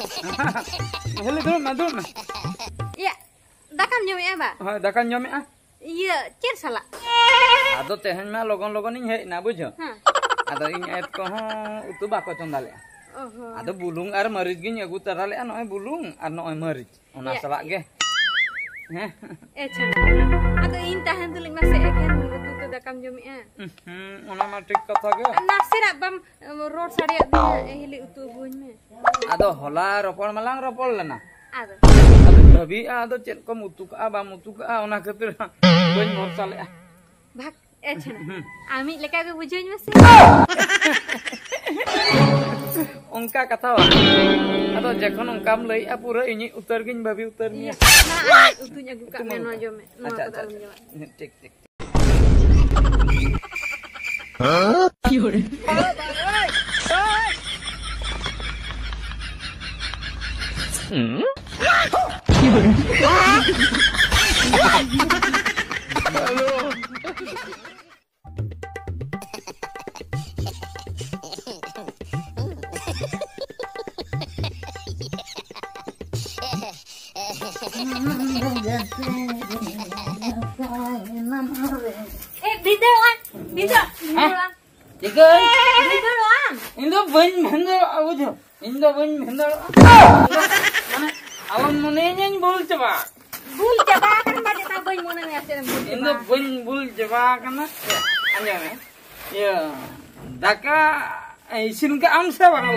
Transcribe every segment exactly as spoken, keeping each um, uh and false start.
ᱦᱤᱞᱤ, ᱫᱩᱲᱩᱵ ᱢᱮ, ᱫᱩᱲᱩᱵ ᱢᱮ᱾ ᱤᱭᱟᱹ, ᱫᱟᱠᱟᱢ ᱡᱚᱢᱮᱜᱼᱟ ᱵᱟ? ᱦᱳᱭ, ᱫᱟᱠᱟᱧ ᱡᱚᱢᱮᱜᱼᱟ᱾ ᱤᱭᱟᱹ, ᱪᱮᱫ ᱥᱟᱞᱟᱜ? ᱟᱫᱚ ᱛᱮᱦᱮᱧ ᱢᱟ ᱞᱚᱜᱚᱱ ᱞᱚᱜᱚᱱᱤᱧ ᱦᱮᱡ ᱮᱱᱟ, ᱵᱩᱡᱷᱟᱹᱣ᱾ ᱦᱮᱸ᱾ ᱟᱫᱚ ᱤᱧ ᱟᱭᱳ ᱠᱚᱦᱚᱸ ᱩᱛᱩ ᱵᱟᱠᱚ ᱪᱚᱸᱫᱟ ᱞᱮᱜᱼᱟ᱾ ᱚ ᱦᱚᱸ᱾ ᱟᱫᱚ ᱵᱩᱞᱩᱝ ᱟᱨ ᱢᱟᱹᱨᱤᱪ ᱜᱤᱧ ᱟᱹᱜᱩ ᱛᱟᱨᱟ ᱞᱮᱜᱼᱟ, ᱱᱚᱜᱼᱚᱭ ᱵᱩᱞᱩᱝ ᱟᱨ ᱱᱚᱜᱼᱚᱭ ᱢᱟᱹᱨᱤᱪ, ᱚᱱᱟ ᱤᱭᱟᱹ᱾ ᱥᱟᱞᱟᱜ ᱜᱮ᱾ ᱦᱮᱸ᱾ ᱟᱪᱪᱷᱟ᱾ ᱟᱫᱚ ᱤᱧ ᱛᱟᱦᱮᱱ ᱛᱩᱞᱩᱡ ᱢᱟᱥᱮ ᱮᱠᱷᱮᱱ ᱩᱛᱩ ᱛᱮ ᱫᱟᱠᱟᱢ ᱡᱚᱢᱮᱜᱼᱟ᱾ ᱦᱩᱸ, ᱚᱱᱟ ᱢᱟ ᱴᱷᱤᱠ ᱠᱟᱛᱷᱟ ᱜᱮ᱾ ᱱᱟᱥᱮᱱᱟᱜ ᱵᱟᱢ ᱨᱚᱲ ᱥᱟᱰᱮᱭᱟᱜ ᱫᱤᱧᱟ, ᱮ ᱦᱤᱞᱤ, ᱩᱛᱩ ᱟᱹᱜᱩᱣᱟᱹᱧ ᱢᱮ᱾ ᱟᱫᱚ ᱦᱚᱞᱟ ᱨᱚᱯᱚᱲ ᱢᱟᱞᱟᱝ ᱨᱚᱯᱚᱲ ᱞᱮᱱᱟ᱾ ᱟᱫᱚ? ᱟᱫᱚᱧ ᱵᱷᱟᱹᱵᱤᱭᱮᱫᱼᱟ, ᱟᱫᱚ ᱪᱮᱫ ᱠᱚᱢ ᱩᱛᱩ ᱠᱟᱜᱼᱟ, ᱵᱟᱢ ᱩᱛᱩ ᱠᱟᱜᱼᱟ, ᱚᱱᱟ ᱠᱷᱟᱹᱛᱤᱨ ᱵᱟᱹᱧ ᱵᱷᱚᱨᱥᱟ ᱞᱮᱫᱼᱟ᱾ ᱵᱷᱟᱜᱽ, ᱮ ᱪᱷᱟᱲᱟ᱾ ᱦᱩᱸ᱾ ᱟᱢᱤᱡ ᱞᱮᱠᱟ ᱜᱮ ᱵᱩᱡᱷᱟᱹᱣᱧ ᱢᱮᱥᱮ᱾ ᱚᱱᱠᱟ ᱠᱟᱛᱷᱟ ᱵᱟᱝ᱾ ᱟᱫᱚ ᱡᱚᱠᱷᱚᱱ ᱚᱱᱠᱟᱢ ᱞᱟᱹᱭᱮᱫᱼᱟ, ᱯᱩᱨᱟᱹ ᱤᱧᱤᱡ ᱩᱛᱟᱹᱨ ᱜᱤᱧ ᱵᱷᱟᱹᱵᱤ ᱩᱛᱟᱹᱨ ᱢᱮᱭᱟ᱾ ᱤᱭᱟᱹ, ᱢᱟ, ᱟᱢ ᱩᱛᱩᱧ ᱟᱹᱜᱩ ᱠᱟᱜ ᱩᱛᱩ ᱢᱮ, ᱢᱟ ᱱᱚᱣᱟ ᱚᱱᱠᱟ᱾ ᱡᱚᱢ ᱢᱮ, ᱱᱚᱣᱟ ᱟᱪᱪᱷᱟ, ᱠᱚᱫᱚ ᱟᱪᱪᱷᱟ, ᱟᱞᱚᱢ ᱟᱪᱪᱷᱟ᱾ ᱡᱚᱢᱟ᱾ ᱦᱮᱸ, ᱴᱷᱤᱠ, ᱴᱷᱤᱠ᱾ ᱮ, ᱵᱷᱤᱸᱫᱟᱹᱲᱚᱜᱼᱟ, ᱵᱷᱤᱸᱫᱟᱹᱲ, ᱦᱮᱸ? ᱵᱷᱤᱸᱫᱟᱹᱲᱚᱜᱼᱟ᱾ ᱪᱤᱠᱟᱹ? ᱵᱷᱤᱸᱫᱟᱹᱲᱚᱜᱼᱟ᱾ ᱤᱧ ᱫᱚ ᱵᱟᱹᱧ ᱵᱷᱤᱸᱫᱟᱹᱲᱚᱜᱼᱟ, ᱵᱩᱡᱷᱟᱹᱣ᱾ ᱤᱧ ᱫᱚ ᱵᱟᱹᱧ ᱵᱷᱤᱸᱫᱟᱹᱲᱚᱜᱼᱟ᱾ ᱢᱟᱱᱮ, ᱟᱞᱚᱢ ᱢᱚᱱᱮᱭᱤᱧᱟᱹᱧ ᱵᱷᱩᱞ ᱪᱟᱵᱟ᱾ ᱵᱷᱩᱞ ᱪᱟᱵᱟ ᱟᱠᱟᱱ ᱵᱟ, ᱪᱮᱫᱟᱜ ᱵᱟᱹᱧ ᱢᱚᱱᱮ ᱢᱮᱭᱟ, ᱪᱮᱫ ᱮᱢ ᱵᱷᱩᱞ ᱤᱧ ᱫᱚ ᱪᱟᱵᱟ? ᱵᱟᱹᱧ ᱵᱷᱩᱞ ᱪᱟᱵᱟ ᱟᱠᱟᱱᱟ᱾ ᱟᱸᱡᱚᱢ ᱢᱮ᱾ ᱤᱭᱟᱹ, ᱫᱟᱠᱟ ᱤᱥᱤᱱ ᱠᱟᱜ ᱟᱢ ᱥᱮ ᱵᱟᱝ?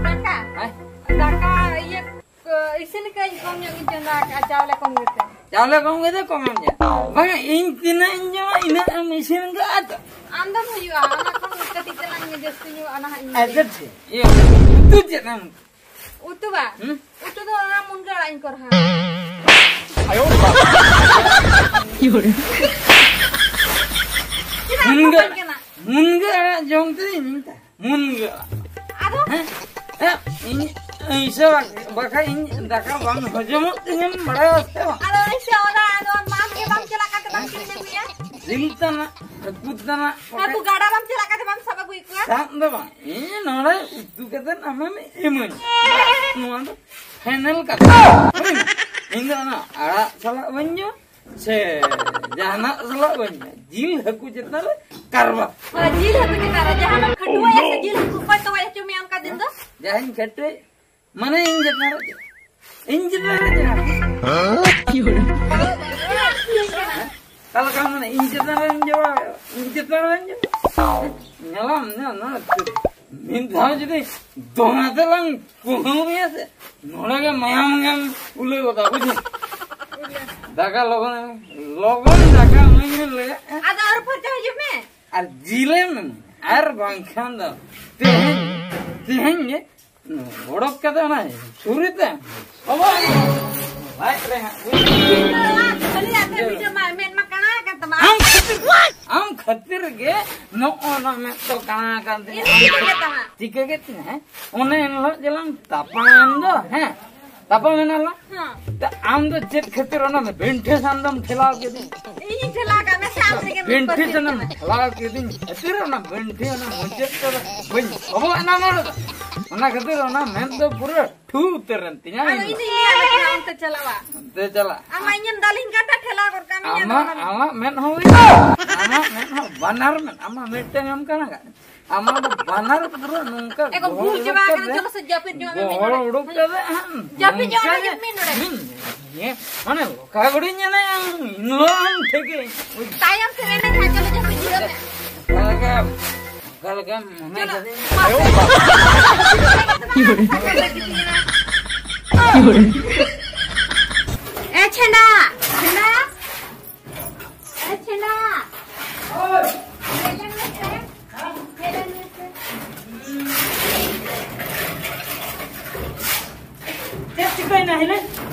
ᱫᱟᱠᱟ? ᱦᱮᱸ? ᱫᱟᱠᱟ ᱤᱭᱟᱹ, ᱠᱚ, ᱤᱥᱤᱱ ᱠᱟᱜ ᱟᱹᱧ, ᱠᱚᱢ ᱧᱚᱜ ᱜᱤᱧ ᱪᱚᱸᱫᱟ ᱟᱠᱟᱫᱼᱟ, ᱪᱟᱣᱞᱮ ᱠᱚᱢ ᱜᱮᱛᱮ᱾ ᱪᱟᱣᱞᱮ ᱠᱚᱢ ᱜᱮᱛᱮ, ᱠᱚᱢ ᱮᱢ ᱡᱚᱢᱟ? ᱵᱟᱝᱟ, ᱤᱧ ᱛᱤᱱᱟᱹᱜ ᱤᱧ ᱡᱚᱢᱟ, ᱤᱱᱟᱹᱜ ᱮᱢ ᱤᱥᱤᱱ ᱠᱟᱜᱼᱟ ᱛᱚ? ᱟᱢ ᱫᱚᱢ ᱦᱩᱭᱩᱜᱼᱟ, ᱚᱱᱟ ᱠᱷᱚᱱ ᱠᱟᱹᱴᱤᱡ ᱛᱟᱞᱟᱝ ᱡᱟᱹᱥᱛᱤ ᱧᱚᱜ, ᱚᱱᱟ ᱦᱟᱸᱜ ᱤᱧ ᱟᱪᱪᱷᱟ, ᱤᱫᱤᱭᱟ᱾ ᱴᱷᱤᱠ᱾ ᱤᱭᱟᱹ, ᱩᱛᱩ ᱪᱮᱫ ᱮᱢ? ᱩᱛᱩ ᱵᱟ? ᱦᱩᱸ? ᱩᱛᱩ ᱫᱚ ᱚᱱᱟ ᱢᱩᱱᱜᱟᱹ ᱟᱲᱟᱜ ᱤᱧ ᱠᱚᱨᱦᱟ᱾ ᱪᱮᱫᱟᱜ ᱮᱢ ᱢᱩᱱᱜᱟᱹ, ᱠᱚᱨᱦᱟᱧ ᱠᱟᱱᱟ? ᱢᱩᱱᱜᱟᱹ ᱟᱲᱟᱜ ᱡᱚᱢ ᱛᱮ ᱤᱧ ᱛᱟᱦᱮᱸ᱾ ᱢᱩᱱᱜᱟᱹ ᱟᱲᱟᱜ᱾ ᱟᱫᱚ? ᱦᱮᱸ? ᱦᱮᱸ? ᱤᱧ ᱟᱹᱭᱥᱟᱹ ᱵᱟᱠᱷᱟᱡ ᱤᱧ ᱫᱟᱠᱟ ᱵᱟᱝ ᱦᱚᱡᱚᱢᱚᱜ ᱛᱤᱧᱟᱹ, ᱵᱟᱲᱟᱭᱟ ᱥᱮ ᱵᱟᱝ? ᱟᱫᱚ ᱟᱹᱭᱥᱟᱹ ᱚᱱᱟ, ᱟᱫᱚ ᱢᱟᱴᱷ ᱜᱮ ᱵᱟᱢ ᱪᱟᱞᱟᱜ ᱠᱟᱱ ᱛᱮ ᱵᱟᱢ ᱠᱤᱨᱤᱧ ᱟᱹᱜᱩᱭᱟ? ᱨᱤᱞ ᱛᱟᱱᱟᱜ, ᱦᱟᱹᱠᱩ ᱛᱟᱱᱟᱜ, ᱦᱟᱹᱠᱩ ᱜᱟᱰᱟ ᱵᱟᱢ ᱪᱟᱞᱟᱜ ᱠᱟᱱ ᱛᱮ ᱵᱟᱢ ᱥᱟᱵ ᱟᱹᱜᱩᱭᱮᱫ ᱠᱚᱣᱟ? ᱥᱟᱵ ᱫᱚ ᱵᱟᱝ, ᱤᱧ ᱱᱚᱰᱮ ᱩᱛᱩ ᱠᱟᱛᱮ ᱟᱢᱮᱢ ᱤᱢᱟᱹᱧ᱾ ᱱᱚᱣᱟ ᱫᱚ ᱯᱷᱟᱭᱱᱟᱞ ᱠᱟᱛᱷᱟ᱾ ᱤᱧ ᱫᱚ ᱚᱱᱟ ᱟᱲᱟᱜ ᱥᱟᱞᱟᱜ ᱵᱟᱹᱧ ᱡᱚᱢ, ᱥᱮ ᱡᱟᱦᱟᱱᱟᱜ ᱥᱟᱞᱟᱜ ᱵᱟᱹᱧ ᱡᱚᱢ᱾ ᱡᱤᱞ ᱦᱟᱹᱠᱩ ᱪᱮᱛᱟᱱ ᱨᱮ ᱠᱟᱨᱵᱟᱨ᱾ ᱦᱳᱭ, ᱡᱤᱞ ᱦᱟᱹᱠᱩ ᱪᱮᱛᱟᱱ ᱨᱮ ᱡᱟᱦᱟᱱᱟᱜ ᱠᱷᱟᱹᱴᱩᱣᱟᱹ ᱥᱮ ᱡᱤᱞ ᱦᱟᱹᱠᱩ ᱚᱠᱚᱭ ᱛᱚᱣᱟᱭ ᱦᱚᱪᱚ ᱢᱮᱭᱟ ᱚᱱᱠᱟ ᱫᱤᱱ ᱫᱚ? ᱡᱟᱦᱟᱸᱧ ᱠᱷᱟᱹᱴᱩᱣᱟᱹ ᱢᱟᱱᱮ ᱤᱧ ᱪᱮᱛᱟᱱ ᱨᱮ ᱪᱮᱫ? ᱤᱧ ᱪᱮᱛᱟᱱ ᱨᱮ ᱪᱮᱫ? ᱦᱮᱸ? ᱚᱠᱟ ᱞᱮᱠᱟ ᱢᱟᱱᱮ ᱤᱧ ᱪᱮᱛᱟᱱ ᱨᱮᱧ ᱡᱚᱲᱟᱣ, ᱤᱧ ᱪᱮᱛᱟᱱ ᱨᱮᱧ ᱡᱚᱲᱟᱣ᱾ ᱧᱮᱞᱟᱢ, ᱧᱮᱞ ᱢᱮ᱾ ᱢᱤᱫ ᱫᱷᱟᱣ ᱡᱩᱫᱤ ᱫᱚᱢᱮ ᱛᱮᱞᱟᱝ ᱠᱩᱦᱩᱢ ᱢᱮᱭᱟ ᱥᱮ, ᱱᱚᱰᱮ ᱜᱮ ᱢᱟᱭᱟᱢ ᱜᱮᱢ ᱩᱞᱟᱹ ᱜᱚᱫᱟ, ᱵᱩᱡᱷᱟᱹᱣ? ᱫᱟᱠᱟ ᱞᱚᱜᱚᱱ, ᱞᱚᱜᱚᱱ ᱫᱟᱠᱟ ᱮᱢᱟᱹᱧ ᱢᱮ ᱞᱟᱹᱭᱟ᱾ ᱟᱫᱚ ᱟᱹᱨᱩ ᱯᱷᱟᱨᱪᱟ ᱦᱤᱡᱩᱜ ᱢᱮ᱾ ᱟᱨ ᱡᱤᱞᱮᱢ ᱮᱢᱟᱹᱧᱟ, ᱟᱨ ᱵᱟᱝᱠᱷᱟᱱ ᱫᱚ ᱛᱮᱦᱮᱧ, ᱛᱮᱦᱮᱧ ᱜᱮ ᱚᱰᱚᱠ ᱠᱟᱛᱮ ᱚᱱᱟ ᱪᱷᱩᱨᱤ ᱛᱮ ᱚᱵᱚ ᱞᱟᱡ ᱨᱮ ᱦᱟᱸᱜ ᱵᱩᱡᱽ᱾ ᱠᱷᱟᱹᱞᱤ ᱟᱯᱮ ᱵᱷᱤᱰᱤᱭᱳ ᱢᱟ ᱢᱮᱫ ᱢᱟ ᱠᱟᱬᱟ ᱠᱟᱱ ᱛᱟᱢᱟ᱾ ᱟᱢ ᱠᱷᱟᱹᱛᱤᱨ, ᱟᱢ ᱠᱷᱟᱹᱛᱤᱨ ᱜᱮ ᱱᱚᱜᱼᱚ ᱱᱟ ᱢᱮᱫ ᱫᱚ ᱠᱟᱬᱟ ᱠᱟᱱ ᱛᱤᱧᱟ᱾ ᱤᱧ ᱪᱤᱠᱟᱹ ᱜᱮ ᱛᱟᱢᱟ? ᱪᱤᱠᱟᱹ ᱜᱮ ᱛᱤᱧᱟ, ᱦᱮᱸ? ᱚᱱᱮ ᱮᱱᱦᱤᱞᱳᱜ ᱡᱮᱞᱟᱝ ᱛᱟᱯᱟᱢ ᱮᱱ ᱫᱚ, ᱦᱮᱸ? ᱛᱟᱯᱟᱢ ᱮᱱᱟ ᱞᱟᱝ᱾ ᱦᱮᱸ᱾ ᱛᱟ ᱟᱢ ᱫᱚ ᱪᱮᱫ ᱠᱷᱟᱹᱛᱤᱨ ᱚᱱᱟ ᱵᱷᱤᱱᱴᱷᱟᱹ ᱥᱟᱱᱫᱚᱢ ᱴᱷᱮᱞᱟᱣ ᱠᱤᱫᱤᱧ? ᱤᱧᱤᱧ ᱴᱷᱮᱞᱟᱣ ᱠᱟᱜ ᱢᱮ ᱥᱮ ᱟᱢ ᱛᱮᱜᱮᱢ ᱵᱷᱤᱱᱴᱷᱟᱹ ᱯᱟᱹᱥᱤ ᱥᱟᱱᱫᱚᱢ ᱠᱟᱱᱟ? ᱴᱷᱮᱞᱟᱣ ᱠᱤᱫᱤᱧ ᱠᱷᱟᱹᱛᱤᱨ ᱚᱱᱟ ᱵᱷᱤᱱᱴᱷᱟᱹ ᱚᱱᱟ ᱢᱩᱪᱟᱹᱫ ᱛᱮᱫᱚ ᱵᱟᱹᱧ ᱚᱵᱚᱜ ᱮᱱᱟ ᱱᱚᱰᱮ ᱫᱚ᱾ ᱚᱱᱟ ᱠᱷᱟᱹᱛᱤᱨ ᱚᱱᱟ ᱢᱮᱫ ᱫᱚ ᱯᱩᱨᱟᱹ ᱴᱷᱩ ᱩᱛᱟᱹᱨ ᱮᱱ ᱛᱤᱧᱟ ᱟᱫᱚ ᱤᱧ ᱫᱚ᱾ ᱤᱧ ᱫᱚᱧ ᱞᱟᱹᱭᱟ ᱵᱮᱴᱟ ᱚᱱᱛᱮ ᱪᱟᱞᱟᱣᱟ᱾ ᱚᱱᱛᱮ ᱪᱟᱞᱟᱜ᱾ ᱟᱢ ᱢᱟ ᱤᱧᱮᱢ ᱫᱟᱞᱤᱧ ᱠᱟᱱ ᱛᱟᱦᱮᱸ ᱴᱷᱮᱞᱟᱣ ᱜᱚᱫ ᱠᱟᱜ ᱢᱮ, ᱟᱢᱟᱜ, ᱟᱢᱟᱜ ᱢᱮᱫ ᱦᱚᱸ ᱦᱩᱭᱩᱜᱼᱟ᱾ ᱟᱢᱟᱜ ᱢᱮᱫ ᱦᱚᱸ ᱵᱟᱱᱟᱨ ᱢᱮᱫ᱾ ᱟᱢᱟᱜ ᱢᱤᱫᱴᱟᱝ ᱮᱢ ᱠᱟᱱᱟ ᱠᱟᱜ᱾ ᱟᱢᱟᱜ ᱫᱚ ᱵᱟᱱᱟᱨ ᱯᱩᱨᱟᱹ ᱱᱚᱝᱠᱟ ᱮᱠᱫᱚᱢ ᱜᱚᱦᱚᱲ ᱵᱷᱩᱞ ᱩᱰᱩᱠ ᱪᱟᱵᱟ ᱟᱠᱟᱱᱟ᱾ ᱠᱟᱛᱮ, ᱪᱚᱞᱚ ᱥᱮ ᱡᱟᱹᱯᱤᱫ ᱧᱚᱜ ᱢᱮ ᱢᱤᱫ ᱜᱚᱦᱚᱲ ᱰᱚᱸᱰᱮᱠ᱾ ᱩᱰᱩᱠ ᱠᱟᱛᱮ ᱟᱢ ᱡᱟᱹᱯᱤᱫ ᱧᱚᱜ ᱢᱮ ᱱᱚᱝᱠᱟ ᱢᱤᱫ ᱰᱚᱸᱰᱮᱠ᱾ ᱦᱩᱸ, ᱦᱮᱸ, ᱢᱟᱱᱮ ᱞᱚᱠᱟ ᱜᱷᱩᱲᱤ ᱧᱮᱞᱮ ᱟᱢ, ᱤᱱᱦᱤᱞᱳᱜ ᱟᱢ ᱴᱷᱤᱠ ᱜᱮ᱾ ᱛᱟᱭᱚᱢ ᱥᱮᱫ ᱮᱱᱮᱡ ᱦᱟᱸᱜ, ᱪᱚᱞᱚ ᱡᱟᱹᱯᱤᱫ ᱡᱤᱨᱟᱹᱜ ᱢᱮ᱾ ᱚᱠᱟ ᱞᱮᱠᱟ, ᱚᱠᱟ ᱞᱮᱠᱟᱢ ᱢᱚᱱᱮ ᱪᱚᱞᱚ᱾ ᱠᱟᱫᱤᱧ? ᱮ ᱪᱷᱮᱸᱰᱟ, ᱪᱷᱮᱸᱰᱟ, ᱮ ᱪᱷᱮᱸᱰᱟ᱾ ᱦᱮᱡ ᱞᱮᱱ ᱢᱮᱥᱮ᱾ ᱦᱮᱡ ᱞᱮᱱ ᱢᱮᱥᱮ᱾ ᱪᱮᱫ ᱪᱤᱠᱟᱹᱭᱮᱱᱟ ᱦᱤᱞᱤ?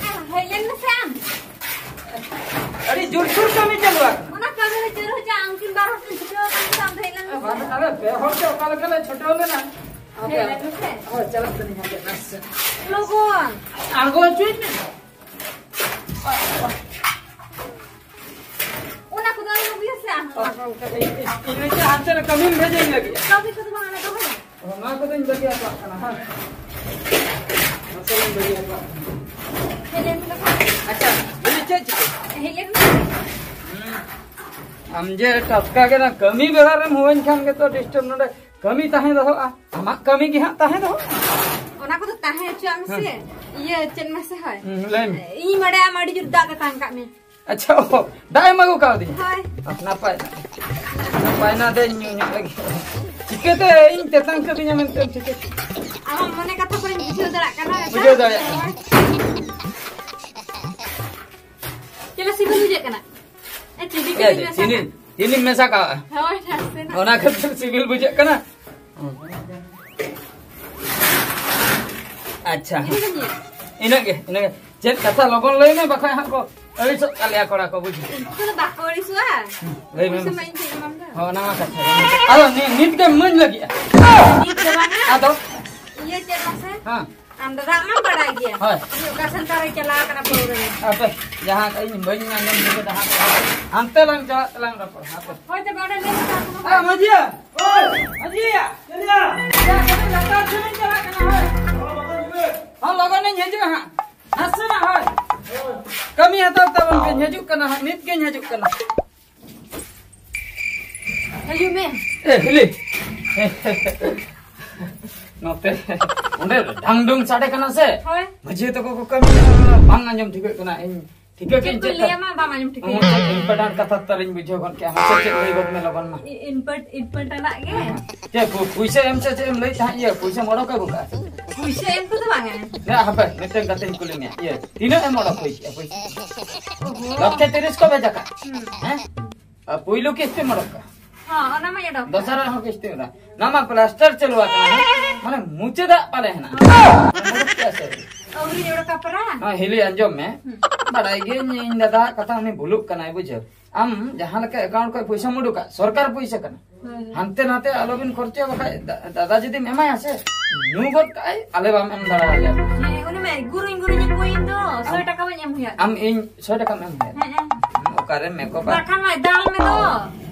ᱦᱮᱡ ᱞᱮᱱ ᱢᱮᱥᱮ ᱟᱢ᱾ ᱟᱹᱰᱤ ᱡᱳᱨᱥᱳᱨ ᱠᱟᱹᱢᱤ ᱪᱟᱹᱞᱩ ᱟᱠᱟᱱᱟ᱾ ᱚᱱᱟ ᱠᱟᱹᱢᱤ ᱨᱮ ᱡᱳᱨ ᱦᱚᱪᱚ ᱟᱢ ᱠᱤᱱ ᱵᱟᱨ ᱦᱚᱲ ᱠᱤᱱ ᱪᱷᱩᱴᱟᱹᱣ ᱟᱠᱟᱱ ᱠᱷᱟᱱ ᱫᱚ ᱦᱮᱡ ᱞᱮᱱ ᱢᱮᱥᱮ᱾ ᱟᱞᱮ ᱯᱮ ᱦᱚᱲ ᱛᱮ ᱚᱠᱟ ᱞᱮᱠᱟ ᱞᱮ ᱪᱷᱩᱴᱟᱹᱣ ᱞᱮᱱᱟ᱾ ᱦᱮᱡ ᱞᱮᱱ ᱢᱮᱥᱮ᱾ ᱦᱳᱭ, ᱪᱟᱞᱟᱜ ᱠᱟᱹᱱᱟᱹᱧ ᱦᱟᱸᱜᱮ ᱱᱟᱥᱮ᱾ ᱞᱚᱜᱚᱱ᱾ ᱟᱬᱜᱚ ᱦᱚᱪᱚᱭ ᱢᱮ᱾ ᱚᱱᱟ ᱠᱚᱫᱚ ᱟᱞᱚᱢ ᱟᱹᱜᱩᱭᱟ ᱥᱮ ᱟᱢ᱾ ᱤᱧ ᱢᱤᱫᱴᱮᱱ ᱦᱟᱱᱛᱮ ᱨᱮ ᱠᱟᱹᱢᱤᱢ ᱵᱷᱮᱡᱟᱧ ᱞᱟᱹᱜᱤᱫ᱾ ᱠᱟᱹᱢᱤ ᱠᱚᱫᱚ ᱵᱟᱝ, ᱚᱱᱟ ᱫᱚ ᱵᱟᱝ᱾ ᱚ, ᱱᱚᱣᱟ ᱠᱚᱫᱚᱧ ᱵᱟᱹᱜᱤ ᱦᱚᱴᱚ ᱠᱟᱜ ᱠᱟᱱᱟ, ᱦᱮᱸ᱾ ᱱᱚᱣᱟ ᱠᱚᱫᱚᱧ ᱵᱟᱹᱜᱤ ᱦᱚᱴᱚ ᱠᱟᱜ ᱠᱟᱱᱟ᱾ ᱦᱮᱡ ᱞᱮᱱ ᱢᱮ᱾ ᱟᱪᱪᱷᱟ, ᱤᱧ ᱪᱮᱫ ᱪᱤᱠᱟᱹ? ᱦᱮᱡ ᱞᱮᱱ ᱢᱮ᱾ ᱦᱩᱸ᱾ ᱟᱢ ᱡᱮ ᱴᱟᱴᱠᱟ ᱜᱮ ᱱᱟ ᱠᱟᱹᱢᱤ ᱵᱮᱲᱟ ᱨᱮᱢ ᱦᱩᱭᱮᱱ ᱠᱷᱟᱱ ᱜᱮᱛᱚ ᱰᱤᱥᱴᱟᱨᱵ, ᱱᱚᱰᱮ ᱠᱟᱹᱢᱤ ᱛᱟᱦᱮᱸ ᱫᱚᱦᱚᱜᱼᱟ᱾ ᱟᱢᱟᱜ ᱠᱟᱹᱢᱤ ᱜᱮ ᱦᱟᱸᱜ ᱛᱟᱦᱮᱸ ᱫᱚᱦᱚᱜᱼᱟ᱾ ᱚᱱᱟ ᱠᱚᱫᱚ ᱛᱟᱦᱮᱸ ᱦᱚᱪᱚᱣᱟᱜ ᱢᱮᱥᱮ᱾ ᱦᱮᱸ᱾ ᱤᱭᱟᱹ, ᱪᱮᱫ ᱢᱟᱥᱮ ᱦᱚᱭ? ᱦᱩᱸ, ᱞᱟᱹᱭ ᱢᱮ᱾ ᱤᱧ ᱵᱟᱰᱟᱭᱟ ᱟᱢ ᱟᱹᱰᱤ ᱡᱳᱨ ᱫᱟᱜ ᱛᱮᱛᱟᱝ ᱠᱟᱜ ᱢᱮ᱾ ᱟᱪᱪᱷᱟ, ᱚ, ᱫᱟᱜ ᱮᱢ ᱟᱹᱜᱩ ᱠᱟᱣᱫᱤᱧᱟ? ᱦᱳᱭ᱾ ᱱᱟᱯᱟᱭ ᱱᱟ᱾ ᱱᱟᱯᱟᱭ ᱱᱟ, ᱫᱮᱧ ᱧᱩ ᱧᱚᱜ ᱞᱟᱹᱜᱤᱫ᱾ ᱪᱤᱠᱟᱹᱛᱮ ᱤᱧ ᱛᱮᱛᱟᱝ ᱠᱟᱹᱫᱤᱧᱟ ᱢᱮᱱᱛᱮ ᱴᱷᱤᱠᱟᱹ? ᱟᱢᱟᱜ ᱢᱚᱱᱮ ᱠᱟᱛᱷᱟ ᱠᱚᱧ ᱵᱩᱡᱷᱟᱹᱣ ᱫᱟᱲᱮᱭᱟᱜ ᱠᱟᱱᱟ᱾ ᱵᱩᱡᱷᱟᱹᱣ ᱫᱟᱲᱮᱭᱟᱜ ᱠᱟᱱᱟ᱾ ᱪᱮᱫ ᱞᱮᱠᱟ ᱥᱤᱵᱤᱞ ᱵᱩᱡᱷᱟᱹᱜ ᱠᱟᱱᱟ? ᱮ, ᱪᱤᱱᱤ ᱮ, ᱠᱟᱹᱴᱤᱡ ᱢᱮᱥᱟ ᱪᱤᱱᱤ, ᱠᱟᱜ᱾ ᱪᱤᱱᱤᱢ ᱢᱮᱥᱟ ᱠᱟᱜᱼᱟ? ᱦᱳᱭ, ᱱᱟᱥᱮᱱᱟᱜ᱾ ᱚᱱᱟ ᱠᱷᱟᱹᱛᱤᱨ ᱥᱤᱵᱤᱞ ᱵᱩᱡᱷᱟᱹᱜ ᱠᱟᱱᱟ᱾ ᱟᱪᱪᱷᱟ᱾ ᱤᱱᱟᱹ ᱜᱮ ᱧᱮᱞ᱾ ᱤᱱᱟᱹᱜ ᱜᱮ, ᱤᱱᱟᱹᱜ ᱜᱮ᱾ ᱪᱮᱫ ᱠᱟᱛᱷᱟ ᱞᱚᱜᱚᱱ ᱞᱟᱹᱭ ᱢᱮ, ᱵᱟᱠᱷᱟᱡ ᱦᱟᱸᱜ ᱠᱚ ᱟᱹᱲᱤᱥᱚᱜ ᱛᱟᱞᱮᱭᱟ ᱠᱚᱲᱟ ᱠᱚ, ᱵᱩᱡᱷᱟᱹᱣ᱾ ᱩᱱᱠᱩ ᱫᱚ ᱵᱟᱠᱚ ᱟᱹᱲᱤᱥᱚᱜᱼᱟ᱾ ᱞᱟᱹᱭ ᱢᱮ ᱯᱩᱭᱥᱟᱹ ᱢᱟᱥᱮ᱾ ᱢᱟ ᱤᱧ ᱴᱷᱮᱡ ᱮᱢᱟᱢ ᱫᱚ᱾ ᱦᱚᱸ, ᱚᱱᱟ ᱢᱟ ᱠᱟᱛᱷᱟ ᱠᱟᱱ ᱜᱮ᱾ ᱟᱫᱚ ᱱᱤ-, ᱱᱤᱛ ᱜᱮᱢ ᱤᱢᱟᱹᱧ ᱞᱟᱹᱜᱤᱫᱼᱟ? ᱱᱤᱛ ᱫᱚ ᱵᱟᱝᱟ᱾ ᱟᱫᱚ? ᱤᱭᱟᱹ ᱪᱮᱫ ᱢᱟᱥᱮ? ᱦᱮᱸ᱾ ᱟᱢ ᱫᱟᱫᱟ ᱢᱟᱢ ᱵᱟᱲᱟᱭ ᱜᱮᱭᱟ᱾ ᱦᱳᱭ᱾ ᱩᱱᱤ ᱚᱠᱟ ᱥᱮᱱᱴᱟᱨ ᱨᱮ ᱪᱟᱞᱟᱣ ᱠᱟᱱᱟ ᱯᱟᱹᱣᱨᱟᱹ ᱧᱩ? ᱟᱯᱮ ᱡᱟᱦᱟᱸ ᱤᱧ ᱵᱟᱹᱧ ᱟᱸᱡᱚᱢ ᱴᱷᱤᱠ ᱮᱫᱟ, ᱦᱟᱱᱛᱮ, ᱦᱟᱱᱛᱮ ᱞᱟᱝ ᱪᱟᱞᱟᱜ ᱛᱮᱞᱟᱝ ᱨᱚᱯᱚᱲᱟ, ᱦᱟᱯᱮ᱾ ᱦᱳᱭ, ᱛᱚᱵᱮ ᱚᱸᱰᱮ ᱞᱟᱹᱭ ᱢᱮ ᱛᱟᱦᱞᱮ᱾ ᱮ, ᱢᱟᱹᱡᱷᱤᱭᱟ! ᱳᱭ! ᱢᱟᱹᱡᱷᱤᱭᱟ! ᱪᱮᱫ ᱭᱟ? ᱭᱟ, ᱠᱟᱹᱴᱤᱡ ᱞᱟᱛᱟᱨ ᱥᱮᱱ ᱤᱧ ᱪᱟᱞᱟᱜ ᱠᱟᱱᱟ, ᱦᱳᱭ᱾ ᱦᱚᱸ, ᱞᱚᱜᱚᱱ ᱤᱧ ᱦᱤᱡᱩᱜᱼᱟ ᱦᱟᱸᱜ᱾ ᱱᱟᱥᱮᱱᱟᱜ, ᱦᱳᱭ᱾ ᱠᱟᱹᱢᱤ ᱦᱟᱛᱟᱲ ᱛᱟᱵᱚᱱ ᱯᱮ, ᱦᱤᱡᱩᱜ ᱠᱟᱱᱟ ᱦᱟᱸᱜ, ᱱᱤᱛ ᱜᱤᱧ ᱦᱤᱡᱩᱜ ᱠᱟᱱᱟ᱾ ᱦᱤᱡᱩᱜ ᱢᱮ᱾ ᱮ, ᱦᱤᱞᱤ᱾ ᱱᱚᱛᱮ, ᱚᱸᱰᱮ ᱰᱷᱟᱝ ᱰᱷᱩᱝ ᱥᱟᱰᱮ ᱠᱟᱱᱟ ᱥᱮ? ᱦᱳᱭ᱾ ᱢᱟᱹᱡᱷᱤ ᱛᱟᱠᱚ ᱠᱚ ᱠᱟᱹᱢᱤ ᱠᱟᱱᱟ, ᱵᱟᱝ ᱟᱸᱡᱚᱢ ᱴᱷᱤᱠᱟᱹᱜ ᱠᱟᱱᱟ᱾ ᱤᱧ ᱴᱷᱤᱠᱟᱹ ᱪᱮᱫ ᱠᱮᱫ ᱠᱚ ᱪᱮᱫ ᱞᱟᱹᱭᱟ ᱢᱟ ᱵᱟᱢ ᱟᱸᱡᱚᱢ ᱴᱷᱤᱠᱟᱹᱭᱟ? ᱦᱩᱸ, ᱪᱮᱫ important ᱠᱟᱛᱷᱟ ᱛᱟᱨᱤᱧ ᱵᱩᱡᱷᱟᱹᱣ ᱜᱚᱫ ᱠᱮᱜᱼᱟ᱾ ᱢᱟᱥᱮ ᱪᱮᱫ ᱞᱟᱹᱭ ᱜᱚᱫ ᱢᱮ ᱞᱚᱜᱚᱱ ᱢᱟ᱾ ᱤ-, important, important ᱟᱜ ᱜᱮ᱾ ᱦᱮᱸ᱾ ᱪᱮᱫ ᱯᱩ-, ᱯᱩᱭᱥᱟᱹ ᱮᱢ ᱥᱮ ᱪᱮᱫ ᱮᱢ ᱞᱟᱹᱭ ᱛᱟᱦᱮᱸᱫ? ᱤᱭᱟᱹ, ᱯᱩᱭᱥᱟᱹᱢ ᱚᱰᱚᱠ ᱟᱹᱜᱩ ᱠᱟᱜᱼᱟ? ᱯᱩᱭᱥᱟᱹ ᱮᱢ ᱠᱚᱫᱚ ᱵᱟᱝᱟ᱾ ᱦᱮᱸ, ᱦᱟᱯᱮ, ᱢᱤᱫᱴᱮᱱ ᱠᱟᱛᱷᱟᱧ ᱠᱩᱞᱤ ᱢᱮᱭᱟ᱾ ᱤᱭᱟᱹ, ᱛᱤᱱᱟᱹᱜ ᱮᱢ ᱚᱰᱚᱠ ᱦᱩᱭ ᱠᱮᱜᱼᱟ ᱯᱩᱭᱥᱟᱹ? ᱚᱦᱚ᱾ ᱞᱚᱠᱷᱮ ᱛᱤᱨᱤᱥ ᱠᱚ ᱵᱷᱮᱡᱟ ᱠᱟᱜ? ᱦᱩᱸ᱾ ᱦᱮᱸ? ᱟᱨ ᱯᱩᱭᱞᱩ ᱠᱤᱥᱛᱤᱢ ᱚᱰᱚᱠ ᱠᱟᱜᱼᱟ? ᱦᱚᱸ, ᱚᱱᱟ ᱢᱟᱧ ᱚᱰᱚᱠ ᱠᱟᱜᱼᱟ᱾ ᱫᱚᱥᱟᱨᱟᱜ ᱦᱚᱸ ᱠᱤᱥᱛᱤ ᱢᱮᱱᱟᱜᱼᱟ᱾ ᱱᱚᱣᱟ ᱢᱟ ᱯᱞᱟᱥᱴᱟᱨ ᱪᱟᱹᱞᱩ ᱟᱠᱟᱱᱟ, ᱦᱮᱸ? ᱢᱟᱱᱮ ᱢᱩᱪᱟᱹᱫᱟᱜ ᱯᱟᱞᱮ ᱦᱮᱱᱟᱜᱼᱟ᱾ ᱚᱰᱚᱠ ᱠᱮᱜᱼᱟ ᱥᱮ ᱟᱹᱣᱨᱤ? ᱟᱹᱣᱨᱤᱧ ᱚᱰᱚᱠᱟ ᱯᱟᱨᱟ᱾ ᱦᱮᱸ, ᱦᱤᱞᱤ, ᱟᱸᱡᱚᱢ ᱢᱮ᱾ ᱦᱩᱸ᱾ ᱵᱟᱲᱟᱭ ᱜᱤᱭᱟᱹᱧ, ᱤᱧ ᱫᱟᱫᱟ ᱠᱟᱛᱷᱟ ᱩᱱᱤ ᱵᱷᱩᱞᱩᱜ ᱠᱟᱱᱟᱭ, ᱵᱩᱡᱷᱟᱹᱣ᱾ ᱟᱢ ᱡᱟᱦᱟᱸ ᱞᱮᱠᱟ account ᱠᱷᱚᱱ ᱯᱚᱭᱥᱟᱢ ᱩᱰᱩᱠᱟ, ᱥᱚᱨᱠᱟᱨ ᱯᱚᱭᱥᱟ ᱠᱟᱱᱟ᱾ ᱦᱳᱭ, ᱦᱳᱭ᱾ ᱦᱟᱱᱛᱮ ᱱᱟᱛᱮ ᱟᱞᱚᱵᱤᱱ ᱠᱷᱚᱨᱪᱟᱭᱟ, ᱵᱟᱠᱷᱟᱡ ᱫᱟ-, ᱫᱟᱫᱟ ᱡᱩᱫᱤᱢ ᱮᱢᱟᱭᱟ ᱥᱮ, ᱧᱩ ᱜᱚᱫ ᱠᱟᱜᱼᱟᱭ, ᱟᱞᱮ ᱵᱟᱢ ᱮᱢ ᱫᱟᱲᱮ ᱟᱞᱮᱭᱟ᱾ ᱦᱮᱸ, ᱩᱱᱤ ᱢᱟ ᱜᱩᱨᱩᱧ ᱜᱩᱨᱩᱧ ᱠᱚᱭᱤᱧ ᱫᱚ, ᱥᱚᱭ ᱟᱢ, ᱴᱟᱠᱟ ᱵᱟᱹᱧ ᱮᱢ ᱦᱩᱭᱩᱜ᱾ ᱟᱢ ᱤᱧ ᱥᱚᱭ ᱴᱟᱠᱟᱢ ᱮᱢ ᱦᱩᱭᱩᱜ᱾ ᱦᱮᱸ, ᱦᱮᱸ᱾ ᱚᱠᱟᱨᱮ ᱢᱮᱠᱚᱯ ᱟ? ᱵᱟᱠᱷᱟᱱ ᱢᱟᱭ ᱫᱟᱞ ᱢᱮ ᱫᱚ᱾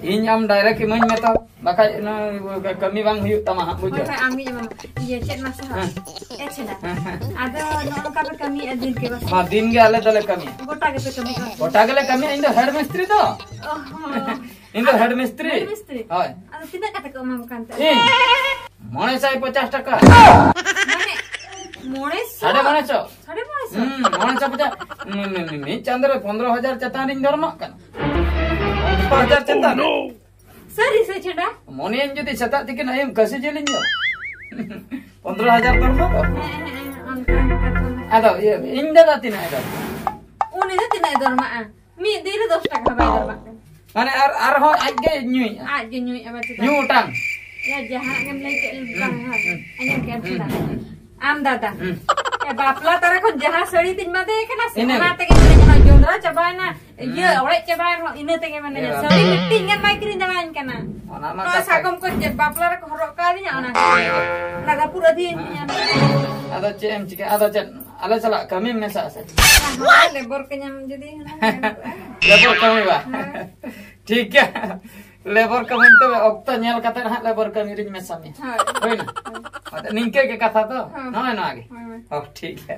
ᱤᱧ ᱟᱢ direct ᱤᱢᱟᱹᱧ ᱢᱮ ᱛᱚ, ᱵᱟᱠᱷᱟᱡ ᱱᱚᱣᱟ ᱠᱟᱹᱢᱤ ᱵᱟᱝ ᱦᱩᱭᱩᱜ ᱛᱟᱢᱟ ᱦᱟᱸᱜ, ᱦᱳᱭ, ᱵᱩᱡᱷᱟᱹᱣ? ᱦᱳᱭ, ᱟᱢ ᱜᱤᱧ ᱮᱢᱟᱢᱟ᱾ ᱤᱭᱟᱹ, ᱪᱮᱫ ᱢᱟᱥᱮ ᱦᱚᱸ? ᱦᱮᱸ᱾ ᱮ ᱪᱷᱮᱫᱟ, ᱦᱮᱸ, ᱦᱮᱸ᱾ ᱟᱫᱚ ᱱᱚᱜᱼᱚ ᱱᱚᱝᱠᱟ ᱯᱮ ᱠᱟᱹᱢᱤᱭᱮᱫᱼᱟ ᱫᱤᱱ ᱜᱮ ᱵᱟᱥᱮ? ᱦᱚᱸ, ᱫᱤᱱ ᱜᱮ ᱟᱞᱮ ᱫᱚᱞᱮ ᱠᱟᱹᱢᱤᱭᱟ᱾ ᱜᱚᱴᱟ ᱜᱮᱯᱮ ᱠᱟᱹᱢᱤᱭᱮᱫᱼᱟ? ᱜᱚᱴᱟ ᱜᱮᱞᱮ ᱠᱟᱹᱢᱤᱭᱟ, ᱤᱧ ᱫᱚ head ᱢᱤᱥᱛᱨᱤ ᱫᱚ᱾ ᱚ ᱦᱚᱸ᱾ ᱤᱧ ᱫᱚ head ᱢᱤᱥᱛᱨᱤ᱾ Head ᱢᱤᱥᱛᱨᱤ? ᱦᱳᱭ᱾ ᱟᱫᱚ ᱛᱤᱱᱟᱹᱜ ᱠᱟᱛᱮ ᱠᱚ ᱮᱢᱟᱢ ᱠᱟᱱ ᱛᱮ? ᱤᱧ? ᱢᱚᱬᱮ ᱥᱟᱭ ᱯᱚᱪᱟᱥ ᱴᱟᱠᱟ᱾ ᱢᱟᱱᱮ, ᱢᱚᱬᱮ ᱥᱚ? ᱥᱟᱲᱮ ᱢᱚᱬᱮ ᱥᱚ᱾ ᱥᱟᱲᱮ ᱢᱚᱬᱮ ᱥᱚ? ᱦᱩᱸ, ᱢᱚᱬᱮ ᱥᱚ ᱯᱚᱪᱟᱥ᱾ ᱢᱤ-, ᱢᱤ-, ᱢᱤ-, ᱢᱤᱫ ᱪᱟᱸᱫᱚ ᱨᱮ ᱯᱚᱱᱫᱽᱨᱚ ᱦᱟᱡᱟᱨ ᱪᱮᱛᱟᱱ ᱨᱤᱧ ᱫᱚᱨᱢᱟᱜ ᱠᱟᱱᱟ᱾ ᱯᱚᱱᱫᱽᱨᱚ ᱦᱟᱡᱟᱨ ᱪᱮᱛᱟᱱ ᱨᱮ᱾ ᱥᱟᱹᱨᱤ ᱥᱮ ᱪᱷᱮᱰᱟ? ᱢᱚᱱᱮᱭᱟᱹᱧ ᱡᱩᱫᱤ ᱥᱮᱛᱟᱜ ᱛᱤᱠᱤᱱ ᱟᱹᱭᱩᱵ ᱠᱟᱹᱥᱤ ᱡᱤᱞᱤᱧ ᱡᱚᱢ᱾ ᱯᱚᱱᱫᱽᱨᱚ ᱦᱟᱡᱟᱨ ᱫᱚᱨᱢᱟ ᱫᱚ᱾ ᱦᱮᱸ, ᱦᱮᱸ, ᱦᱮᱸ, ᱚᱱᱠᱟ ᱠᱟᱛᱷᱟ᱾ ᱟᱫᱚ ᱤᱭᱟᱹ, ᱤᱧ ᱫᱟᱫᱟ ᱛᱤᱱᱟᱹᱜ ᱮ ᱫᱚᱨᱢᱟᱜᱼᱟ? ᱩᱱᱤ ᱫᱚ ᱛᱤᱱᱟᱹᱜ ᱮ ᱫᱚᱨᱢᱟᱜᱼᱟ? ᱢᱤᱫ ᱫᱤᱱ ᱨᱮ ᱫᱚᱥ ᱴᱟᱠᱟ ᱦᱚᱸ ᱵᱟᱭ ᱫᱚᱨᱢᱟᱜ ᱠᱟᱱᱟ᱾ ᱢᱟᱱᱮ ᱟᱨ, ᱟᱨᱦᱚᱸ ᱟᱡ ᱜᱮ ᱧᱩᱭᱮᱫᱼᱟ? ᱟᱡ ᱜᱮ ᱧᱩᱭᱮᱫᱼᱟ, ᱵᱟᱪᱮ ᱧᱩ ᱚᱴᱟᱝ᱾ ᱭᱟ, ᱡᱟᱦᱟᱱᱟᱜ ᱜᱮᱢ ᱞᱟᱹᱭ ᱠᱮᱫ, ᱦᱩᱸ, ᱵᱟᱝ, ᱦᱳᱭ᱾ ᱦᱩᱸ᱾ ᱟᱸᱡᱚᱢ ᱠᱮᱫ ᱟᱢ ᱦᱩᱸ, ᱪᱮᱫᱟᱜ? ᱦᱩᱸ, ᱦᱩᱸ᱾ ᱟᱢ ᱫᱟᱫᱟ᱾ ᱦᱩᱸ᱾ ᱮ, ᱵᱟᱯᱞᱟ ᱛᱟᱨᱟ ᱠᱷᱚᱱ ᱡᱟᱦᱟᱸ ᱥᱟᱹᱲᱤ ᱛᱤᱧ ᱵᱟᱸᱫᱮ ᱠᱟᱱᱟ ᱥᱮ, ᱤᱱᱟᱹ ᱚᱱᱟ ᱜᱮ᱾ ᱛᱮᱜᱮ ᱢᱟᱱᱮ ᱡᱟᱦᱟᱸ ᱡᱚᱸᱰᱨᱟ ᱪᱟᱵᱟᱭᱮᱱᱟ, ᱤᱭᱟᱹ, ᱦᱩᱸ᱾ ᱚᱲᱮᱡ ᱪᱟᱵᱟᱭᱮᱱ ᱨᱮᱦᱚᱸ, ᱤᱱᱟᱹ ᱛᱮᱜᱮ ᱢᱟᱱᱮ ᱮ ᱥᱟᱹᱲᱤ ᱵᱟᱵᱟ᱾ ᱢᱤᱫᱴᱤᱡ ᱜᱟᱱ ᱵᱟᱭ ᱠᱤᱨᱤᱧ ᱫᱟᱲᱮᱭᱟᱹᱧ ᱠᱟᱱᱟ᱾ ᱚᱱᱟ ᱢᱟ ᱱᱚᱣᱟ ᱠᱟᱛᱷᱟ ᱥᱟᱠᱚᱢ ᱠᱚ ᱪᱮᱫ ᱵᱟᱯᱞᱟ ᱨᱮᱠᱚ ᱦᱚᱨᱚᱜ ᱠᱟᱣᱫᱤᱧᱟ, ᱚᱱᱟ, ᱚᱱᱟ ᱨᱟᱹᱯᱩᱫ ᱟᱹᱫᱷᱤᱭᱮᱱ ᱛᱤᱧᱟ᱾ ᱟᱫᱚ ᱪᱮᱫ ᱮᱢ ᱪᱤᱠᱟᱹᱭᱟ? ᱟᱫᱚ ᱪᱮᱫ, ᱟᱞᱮ ᱥᱟᱞᱟᱜ ᱠᱟᱹᱢᱤᱢ ᱢᱮᱥᱟᱜᱼᱟ ᱥᱮ? ᱦᱳᱭ, ᱞᱮᱵᱚᱨ ᱠᱟᱹᱧᱟᱢ ᱡᱩᱫᱤ ᱦᱩᱱᱟᱹᱝ ᱜᱟᱱ ᱠᱚᱜᱼᱟ᱾ ᱞᱮᱵᱚᱨ ᱠᱟᱹᱢᱤ ᱵᱟ? ᱦᱳᱭ᱾ ᱴᱷᱤᱠ ᱜᱮᱭᱟ᱾ ᱞᱮᱵᱚᱨ ᱠᱟᱹᱢᱤ ᱛᱚᱵᱮ ᱚᱠᱛᱚ ᱧᱮᱞ ᱠᱟᱛᱮ ᱦᱟᱸᱜ ᱞᱮᱵᱚᱨ ᱠᱟᱹᱢᱤ ᱨᱤᱧ ᱢᱮᱥᱟ ᱢᱮᱭᱟ᱾ ᱦᱳᱭ᱾ ᱦᱩᱭᱱᱟ? ᱦᱳᱭ᱾ ᱱᱤᱝᱠᱟᱹ ᱜᱮ ᱠᱟᱛᱷᱟ ᱛᱚ? ᱦᱳᱭ᱾ ᱱᱚᱜᱼᱚᱭ ᱱᱚᱣᱟ ᱜᱮ? ᱦᱳᱭ, ᱦᱳᱭ᱾ ᱚ, ᱴᱷᱤᱠ ᱜᱮᱭᱟ᱾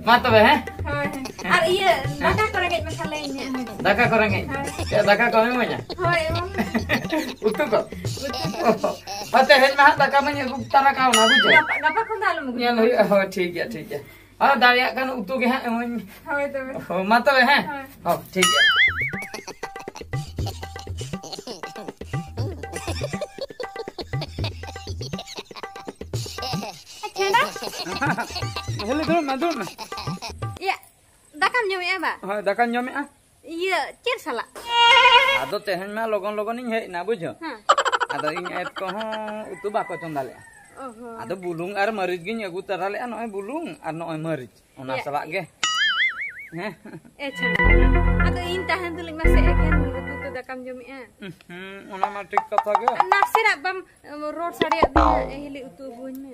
ᱢᱟ ᱛᱚᱵᱮ, ᱦᱮᱸ? ᱦᱳᱭ, ᱦᱳᱭ᱾ ᱟᱨ ᱤᱭᱟᱹ, ᱫᱟᱠᱟ ᱠᱚ ᱨᱮᱸᱜᱮᱡ ᱢᱮᱠᱷᱟᱱ ᱞᱟᱹᱭᱟᱹᱧ ᱢᱮ, ᱦᱳᱭ᱾ ᱫᱟᱠᱟ ᱠᱚ ᱨᱮᱸᱜᱮᱡ? ᱦᱳᱭ᱾ ᱪᱮᱫ ᱫᱟᱠᱟ ᱠᱚ ᱮᱢᱟᱹᱧᱟ? ᱦᱳᱭ, ᱮᱢᱟᱹᱧ ᱢᱮ᱾ ᱩᱛᱩ ᱠᱚ? ᱩᱛᱩ ᱠᱚ᱾ ᱚ, ᱛᱮᱦᱮᱧ ᱢᱟ ᱦᱟᱸᱜ ᱫᱟᱠᱟ ᱢᱟᱹᱧ ᱟᱹᱜᱩ ᱛᱟᱨᱟ ᱠᱟᱣᱱᱟ, ᱵᱩᱡᱷᱟᱹᱣ? ᱜᱟᱯᱟ, ᱜᱟᱯᱟ ᱠᱷᱚᱱ ᱫᱚ ᱟᱞᱚᱢ ᱟᱹᱜᱩᱭᱟ᱾ ᱧᱮᱞ ᱦᱩᱭᱩᱜᱼᱟ, ᱦᱳᱭ, ᱴᱷᱤᱠ ᱜᱮᱭᱟ, ᱴᱷᱤᱠ ᱜᱮᱭᱟ᱾ ᱟᱨ ᱫᱟᱲᱮᱭᱟᱜ ᱠᱷᱟᱱ ᱩᱛᱩ ᱜᱮ ᱦᱟᱸᱜ ᱮᱢᱟᱹᱧ ᱢᱮ᱾ ᱦᱳᱭ ᱛᱚᱵᱮ᱾ ᱦᱳᱭ, ᱢᱟ ᱛᱚᱵᱮ, ᱦᱮᱸ? ᱦᱳᱭ᱾ ᱦᱳᱭ, ᱴᱷᱤᱠ ᱜᱮᱭᱟ᱾ ᱟᱪᱪᱷᱟ, ᱫᱟ᱾ ᱦᱤᱞᱤ, ᱫᱩᱲᱩᱵ ᱢᱮ, ᱫᱩᱲᱩᱵ ᱢᱮ᱾ ᱤᱭᱟᱹ, ᱫᱟᱠᱟᱢ ᱡᱚᱢᱮᱜᱼᱟ ᱵᱟ? ᱦᱳᱭ, ᱫᱟᱠᱟᱧ ᱡᱚᱢᱮᱜᱼᱟ᱾ ᱤᱭᱟᱹ, ᱪᱮᱫ ᱥᱟᱞᱟᱜ? ᱟᱫᱚ ᱛᱮᱦᱮᱧ ᱢᱟ ᱞᱚᱜᱚᱱ ᱞᱚᱜᱚᱱᱤᱧ ᱦᱮᱡ ᱮᱱᱟ, ᱵᱩᱡᱷᱟᱹᱣ᱾ ᱦᱮᱸ᱾ ᱟᱫᱚ ᱤᱧ ᱟᱭᱳ ᱠᱚᱦᱚᱸ ᱩᱛᱩ ᱵᱟᱠᱚ ᱪᱚᱸᱫᱟ ᱞᱮᱜᱼᱟ᱾ ᱚ ᱦᱚᱸ᱾ ᱟᱫᱚ ᱵᱩᱞᱩᱝ ᱟᱨ ᱢᱟᱹᱨᱤᱪ ᱜᱤᱧ ᱟᱹᱜᱩ ᱛᱟᱨᱟ ᱞᱮᱜᱼᱟ, ᱱᱚᱜᱼᱚᱭ ᱵᱩᱞᱩᱝ ᱟᱨ ᱱᱚᱜᱼᱚᱭ ᱢᱟᱹᱨᱤᱪ, ᱚᱱᱟ ᱮᱭᱟ᱾ ᱥᱟᱞᱟᱜ ᱜᱮ᱾ ᱦᱮᱸ᱾ ᱟᱪᱪᱷᱟ᱾ ᱟᱫᱚ ᱤᱧ ᱛᱟᱦᱮᱱ ᱛᱩᱞᱩᱡ ᱢᱟᱥᱮ ᱮᱠᱷᱮᱱ ᱩᱛᱩ ᱠᱚ ᱫᱟᱠᱟᱢ ᱡᱚᱢᱮᱜᱼᱟ᱾ ᱦᱩᱸ, ᱚᱱᱟ ᱢᱟ ᱴᱷᱤᱠ ᱠᱟᱛᱷᱟ ᱜᱮ᱾ ᱱᱟᱥᱮᱱᱟᱜ ᱵᱟᱢ ᱨᱚᱲ ᱥᱟᱰᱮᱭᱟᱜ ᱫᱤᱧᱟ, ᱮ ᱦᱤᱞᱤ, ᱩᱛᱩ ᱟᱹᱜᱩᱣᱟᱹᱧ ᱢᱮ᱾